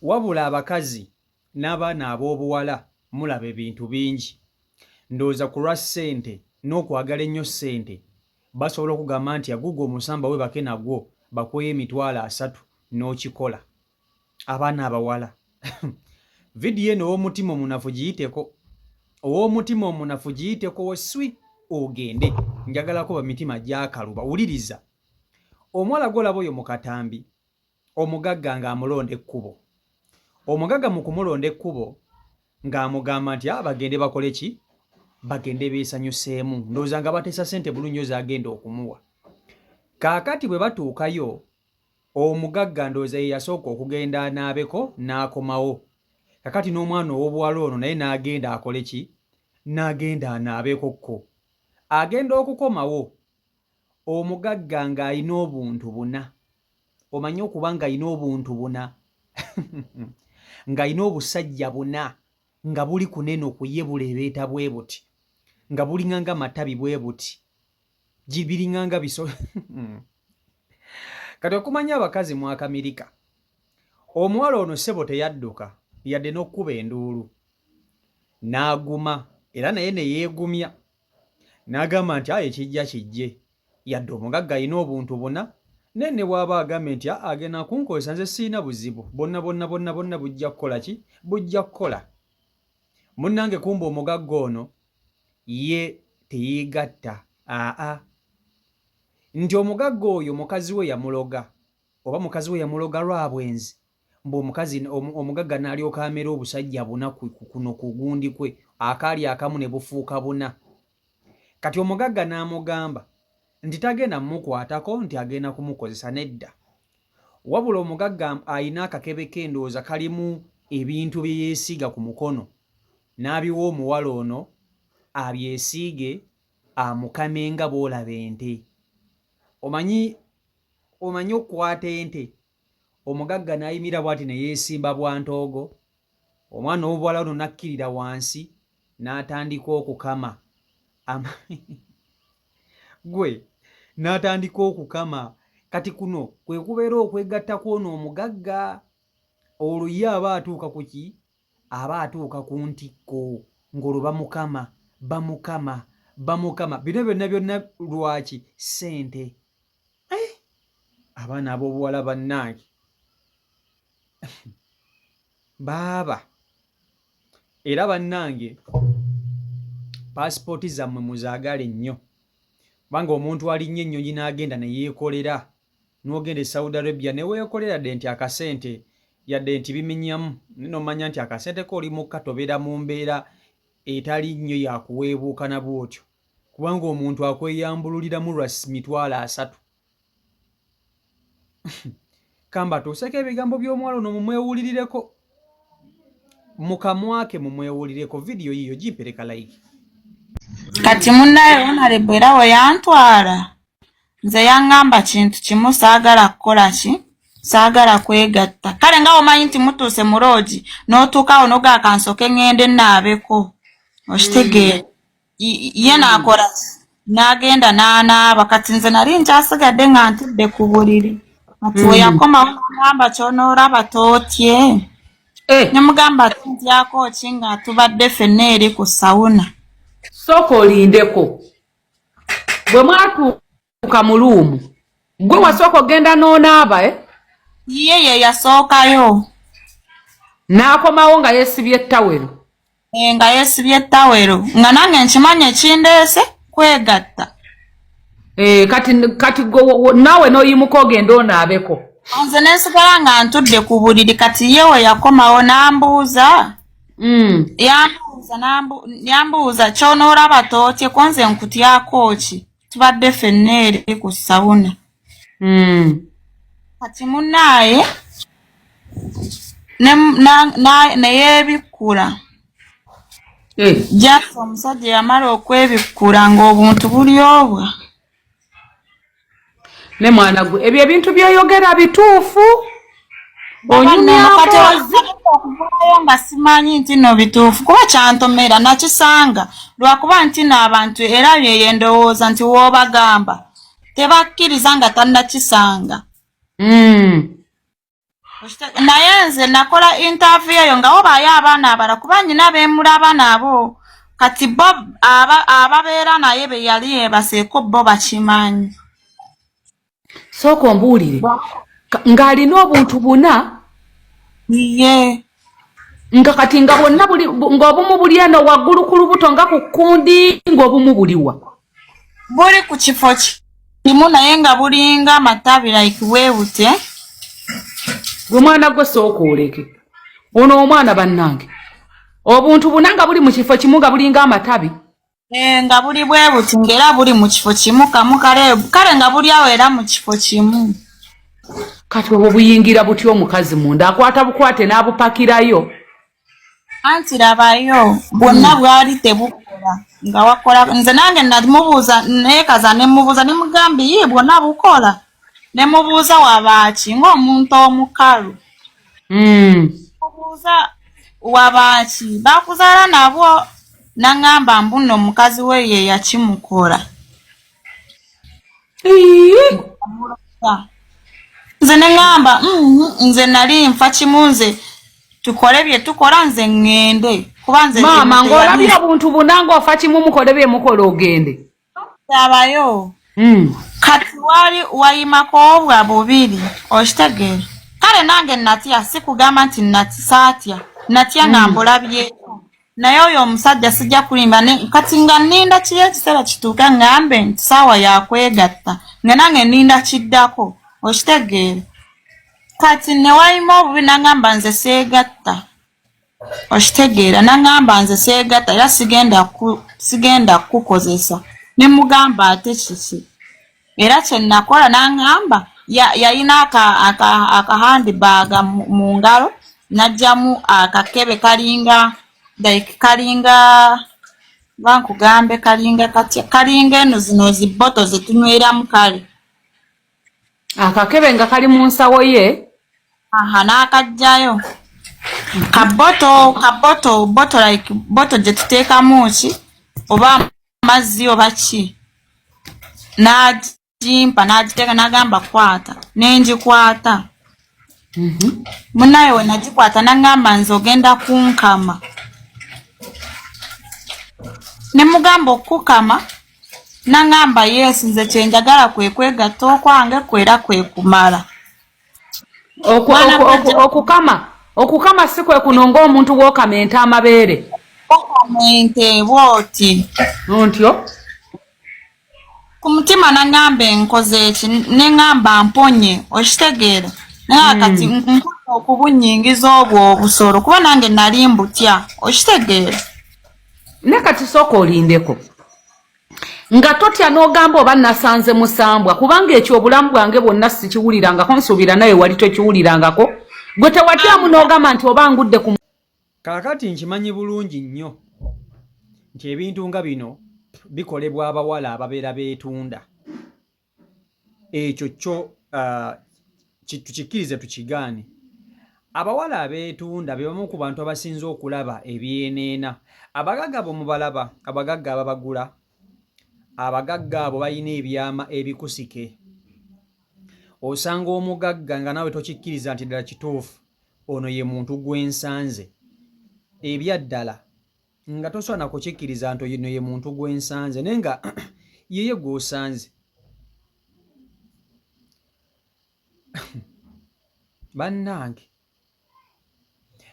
Wabula abakazi n'abaana ab'obuwala mulaba ebintu bingi. Ndowooza ku lwa ssente n'okwagala ennyo ssente basobola okugamba nti agugwo omusamba webake nagwo bakuweeyo 30,000 n'okikola. Abaana abawala. Vidiyo eno ow'omutima omunafu giyiteko. Ow'omutima omunafu giyiteko weswi ogende. Njagalako bamitima gyakaluba. Wuliriza. Omuwala gw'olaba oyo mu katambi omugagga ng'amulonda ekkubo. Omugagga mu kumulonda ekkubo ng'amugamba nti ah, bagende bakole ki? Bagende beesanyuseemu. Ndowooza nga bateesa ssente bulungi nnyo z'agenda okumuwa. Kaakati bwe batuukayo, omugagga ndowooza ye yasooka okugenda anaabeko n'akomawo. Kaakati n'omwana ow'obuwala ono naye n'agenda akole ki? N'agenda anaabeko kko. Agenda okukomawo, omugagga ng'alina obuntu buna. Omanyi okuba ng'alina obuntu buna ng'alina obusajja buna nga buli kuneno ku ye buleebeeta bwe buti nga bulinga nga matabi bwe buti gibiringa nga biso kati okumanya abakazi mwakamirika omuwala ono ssebo teyadduka yadde n'okukuba enduulu n'aguma era naye ne yeegumya N'agamba nti, Aye kijja kijje. Yadde omugagga alina obuntu buna, naye ne bw'aba agambye nti, Aa, agenda kunkozesa, nze sirina buzibu. Bonna, bonna, bonna, bonna bujja kukola ki? Bujja kukola. Munnange kumbe omugagga ono ye teyeegatta. Aa. Nti omugagga oyo mukazi we yamuloga, oba mukazi we yamuloga lwa bwenzi, mbu omukazi omugagga n'alyoka amera obusajja buna kuno ku gundi kwe akaali akamu ne bufuuka buna. Kati omugagga n'amugamba nti tagenda mumukwatako nti agenda kumukozesa nedda. Wabula omugagga alina akakebe ke ndowooza kalimu ebintu bye yeesiiga ku mukono n'abiwa omuwala ono abyesiige amukame nga bw'olaba ente. Omanyi omanyi okukwata ente Omugagga n'ayimirira bw'ati ne yeesimba bwa ntoogo, omwana ow'obuwala ono n'akkirira wansi n'atandika okukama. Ama Ggwe, n'atandika okukama. Kati kuno kwe kubeera okwegatta kw'ono omugagga. Olwo ye aba atuuka ku ki? Aba atuuka ku ntikko, ng'olwo bamukama, bamukama, bamukama. Bino byonna byonna lwaki? Ssente. Eh, abaana ab'obuwala bannange baaba era bannange paasipooti zammwe muzaagale nnyo kubanga omuntu alinnya ennyonyi n'agenda ne yeekolera n'ogenda e Saudi Arabia ne weekolera yadde nti akasente yadde nti bimenyamu naye n'omanya nti akasente ko oli mukka tobeera mu mbeera etali nnyo yakuweebuukana bw'otyo kubanga omuntu akweyambululiramu lwa 30,000. Kambatuuseko ebigambo by'omuwala ono mumwewulirireko mu kamwa ke, mumwewulireko. Vidiyo yiyo gimpereka like. Kati munnaye Honorable era we yantwala nze yaŋŋamba kintu kimu, saagala kukola ki, saagala kwegatta. Kale nga omanyi nti mutuuse mu loogi n'otuukawo n'ogaa kansooke ŋŋende nnaabeko, okitegeera? Ye n'akola ki, n'agenda n'anaaba. Kati nze nali nkyasigadde nga ntudde ku buliri. Kati we yakomawo n'agamba ky'onoolaba tootye. Eh. Ne mugamba ate ntyako ki nga tubadde ffenna eri ku sawuna. Sooka olindeko. Bwe mwatuuka mu luumu, gwe wasooka ogenda n'onaaba, eh? Ye ye yasookayo. N'akomawo nga yeesibye ttawero. Eh, nga yeesibye ttawero nga nange nkimanyi ekindeese kwegatta. Eh, kati kati gwe naawe n'oyimuka ogenda onaabeko. Nze ne nsigala nga ntudde ku buliri. Kati ye we yakomawo n'ambuuza yambuuza yambuuza ky'onoolaba tootye ko nze nkutyako ki, tubadde ffenna eri ku sawuna. Kati munnaaye ne yeebikkula. Eh. Just omusajja yamala okwebikkula ng'obuntu buli obwa. Ne mwana gwe ebyo ebintu by'oyogera bituufu. Onyumyakozi. Okuvaayo nga simanyi nti no bituufu kuba kyantomera nakisanga lwakuba nti no abantu era byeyo endowooza nti w'obagamba tebakkiriza nga tannakisanga. Naye nze nakola interview eyo nga wabaayo abaana abala kuba nyina beemulaba nabo kati bo ababeera naye be yali yeebaseeko bo bakimanyi. Sooka ombuulire ng'alina obuntu buna ye nga kati nga bwonna buli ng'obumu buli eno waggulu ku lubuto nga ku kkundi ng'obumu buliwa buli ku kifo kimu naye nga bulinga amatabi like bwebute. Gwe mwana gwe sooka oleke ono omwana bannange obuntu buna nga buli mu kifo kimu nga bulinga amatabi nga buli bwe buti ng'era buli mu kifo kimu kamu kale kale nga buli awo era mu kifo kimu. Kati obwo buyingira butya omukazi munda akwata bukwate n'abupakirayo? Anti labayo bwonna bwali tebukola nga wakola nze nange namubuuza neekaza ne mubuuza ne mugamba ye bwonna bukola ne mubuuza wabaaki ng'omuntu omukalu. Mubuuza wabaaki bakuzaala nabwo n'aŋŋamba mbu nno omukazi we ye yakimukola. Nze ne ŋŋamba nze nali nfa kimu nze tukole bye tukola nze ŋŋende kuba nze maama ng'olabye obuntu buna ng'ofa kimu mukole bye mukola ogende. Labayo. Kati wali wayimako obwa bubiri okitegeera. Kale nange natya si kugamba nti saatya natya nga mbulabyeko naye oyo omusajja sijja kulimba kati nga nninda kiri ekiseera kituuke ŋŋambe nti ssaawa yakwegatta nga nange nninda kiddako okitegeera. Kati ne wayima obubi n'aŋŋamba nze seegatta okitegeera n'aŋŋamba nze seegatta era sigenda kukozesa ne mugamba ate kiki era kye nakola n'aŋŋamba yalina aka handbag mu ngalo n'aggyamu akakebe kalinga like kalinga bankugambe kalinga katya kalinga eno zino zi bottle ze tunyweramu kale. Akakebe nga kali mu nsawo ye? Aha, n'akaggyayo. Ka bottle like bottle gye tuteekamu ki oba amazzi oba ki n'agimpa n'agiteeka n'agamba kwata ne ngikwata. Munnaye we nagikwata n'aŋŋamba nze ogenda kunkama. Ne mugamba okukukama n'aŋŋamba yes nze kye njagala kwe kwegatta okwange kwera kwe kumala. Okukama si kwe kuno ng'omuntu bw'okama ente amabeere. Okama ente bw'oti. Ntyo? Ku mutima n'aŋŋamba enkoze eki ne ŋŋamba mponye okitegeera. Naye kati nkoze okubunyingiza obwo obusolo kuba nange nali mbutya okitegeera. Ne kati sooka olindeko. Nga totya n'ogamba oba nasanze musambwa kubanga ekyo obulamu bwange bwonna sikiwulirangako nsuubira naye wali tokiwulirangako. Gwe tewatyamu n'ogamba nti oba ngudde ku Kaakati nkimanyi bulungi nnyo nti ebintu nga bino bikolebwa abawala ababeera beetunda. Ekyo kyo tukikkirize tukigaane. Abawala abeetunda be bamu ku bantu abasinze okulaba ebyeneena. Abagagga bo mubalaba, abagagga ababagula, abagagga abo balina ebyama ebikusike. Osanga omugagga nga naawe tokikkiriza nti ddala kituufu ono ye muntu gwe nsanze. Ebya ddala nga tosobola na kukikkiriza nti ono ye muntu gwe nsanze naye nga yeye gw'osanze. Bannange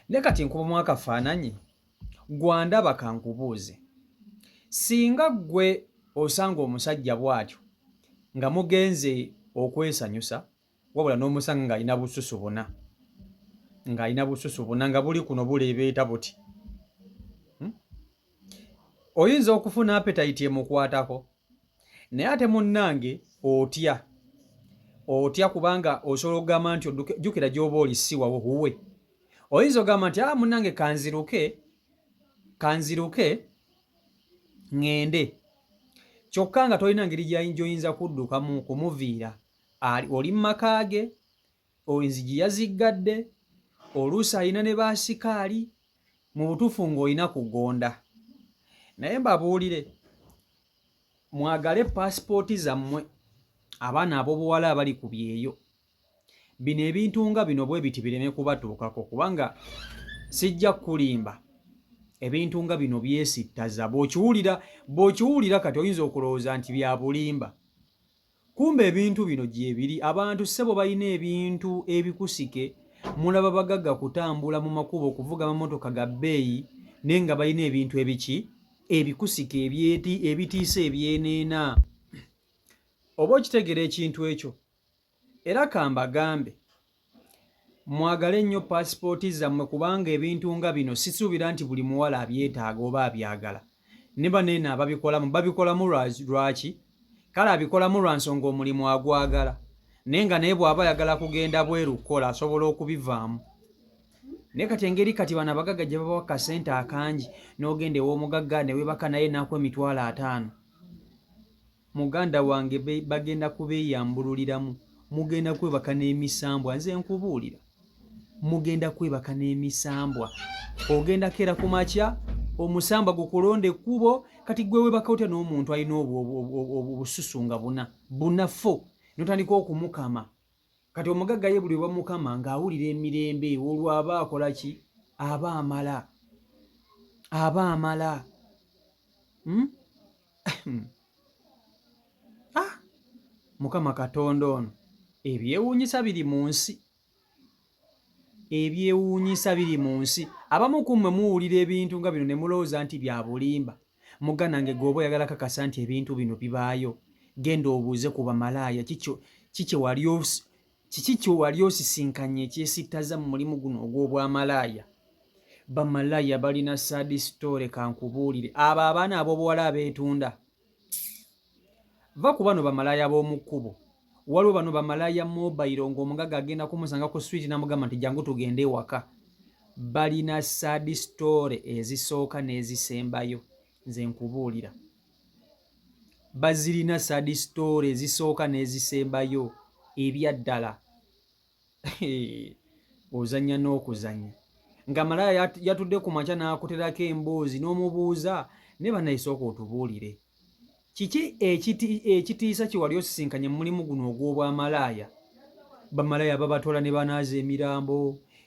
ne kati nkubamu akafaananyi gwandaba kankubuuze singa ggwe osanga omusajja bw'atyo nga mugenze okwesanyusa wabula n'omusanga ng'alina bususu buna ng'alina bususu buna nga buli kuno buleebeeta buti oyinza okufuna appetite emukwatako naye ate munnange otya otya kubanga osobola okugamba nti jjukira gy'oba oli si wawo wuwe oyinza okugamba nti munnange kanziruke ŋŋende kyokka nga tolina ngeri gy'oyinza kuddukamu kumuviira oli mu maka ge enzigi yaziggadde oluusi alina ne baasikaali mu butuufu ng'olina kugonda naye mbabuulire mwagale paasipooti zammwe abaana ab'obuwala abali ku byeyo. Bino ebintu nga bino bwe biti bireme kubatuukako kubanga sijja kukulimba ebintu nga bino byesittaza bw'okiwulira bw'okiwulira kati oyinza okulowooza nti bya bulimba kumbe ebintu bino gyebiri abantu ssebo balina ebintu ebikusike mulaba bagagga kutambula mu makubo okuvuga amamotoka ga bbeeyi naye nga balina ebintu ebiki ebikusike ebyeti ebitiisa ebyeneena oba okitegeera ekintu ekyo Era kambagambe, mwagale nnyo paasipooti zammwe kubanga ebintu nga bino sisuubira nti buli muwala abyetaaga oba abyagala. Ne bano eno ababikolamu babikolamu lwaki? Kale abikolamu lwa nsonga omulimu agwagala naye nga naye bw'aba ayagala kugenda bweru kukola asobola okubivaamu. Naye kati engeri kati bano abagagga gye babawa kasente akangi n'ogenda ew'omugagga ne weebaka naye n'akuwa 500,000. Muganda wange bagenda kubeyambululiramu mugenda kwebaka n'emisambwa nze nkubuulira mugenda kwebaka n'emisambwa ogenda keera ku makya omusambwa gukulonda ekkubo kati gwe webaka otya n'omuntu alina obususu nga buna bunafo notandika okumukama kati omugagga ye buli webamukama ng'awulira emirembe olwo aba akola ki aba amala aba amala hmm? ah! Mukama Katonda ono ebyewuunyisa biri mu nsi ebyewuunyisa biri mu nsi abamu ku mmwe muwulira ebintu nga bino ne mulowooza nti bya bulimba muganda nange gwe oba oyagala kakasa nti ebintu bino bibaayo genda obuuze ku bamalaaya kikye wali Kiki kye wali osisinkanye ekyesittaza mu mulimu guno ogw'obwamalaaya? Bamalaaya balina sad story kankubuulire. Abo abaana ab'obuwala abeetunda. Va ku bano bamalaaya b'omu kkubo. Waliwo bano bamalaaya mobile ng'omugaga agenda kumusanga ku street n'amugamba nti jangu tugende ewaka. Balina sad story ezisooka n'ezisembayo. Nze nkubuulira. Bazirina sad story ezisooka n'ezisembayo ebyaddala ozannya n'okuzannya nga malaya yatudde ku makya n'akuterako emboozi n'omubuuza naye banaye sooka otubuulire kiki ekitiisa kye wali osisinkanye mu mulimu guno ogw'obwamalaaya bamalaaya babatwala ne banaaza emirambo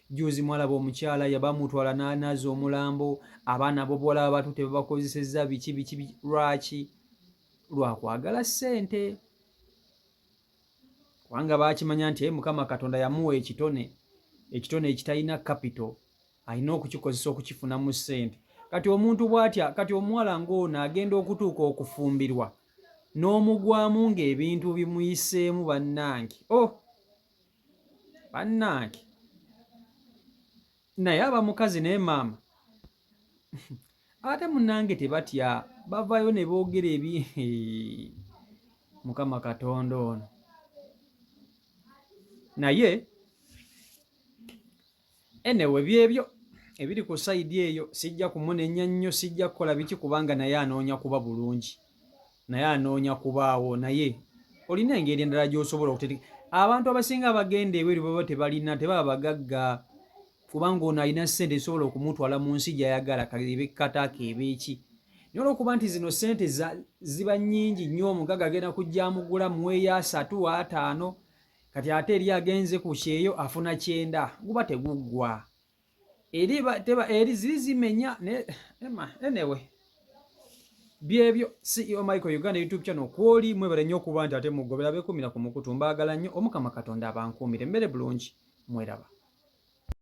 Jjuuzi mwalaba omukyala yabamutwala n'anaaza omulambo, abaana ab'obuwala babatutte babakozesezza biki biki lwaki? Lwa kwagala ssente. Kubanga baakimanya nti eh, Mukama Katonda yamuwa ekitone, ekitone ekitalina kapito alina okukikozesa okukifunamu ssente. Kati omuntu bw'atya, kati omuwala ng'ono agenda okutuuka okufumbirwa n'omugwamu ng'ebintu bimuyiseemu bannange. Oh! Bannange naye aba mukazi naye maama ate munange tebatya bavayo ne boogera ebi mukama katonda ono naye Anyway byebyo ebiri ku side eyo sijja kumunenya nnyo sijja kukola biki kubanga naye anoonya kuba bulungi naye anoonya kubaawo naye olina engeri endala gy'osobola okuteeka abantu abasinga abagenda ebweru baba tebalina tebaba bagagga kubanga ono alina ssente ezisobola okumutwala mu nsi gy'ayagala kebe kata kebeeki naye olwokuba nti zino ssente ziba nnyingi nnyo omugagga agenda kujja amugula muweeyo asatu ataano Kati ate eri agenze ku kyeyo afuna kyenda guba teguggwa eri teba eri ziri zimenya ne ema anyway byebyo CEO Michael Uganda YouTube channel kwoli mwebale nnyo okuba nti ate mugobera bekumira ku mukutu mbaagala nnyo omukama Katonda abankuumire mmere bulungi mweraba.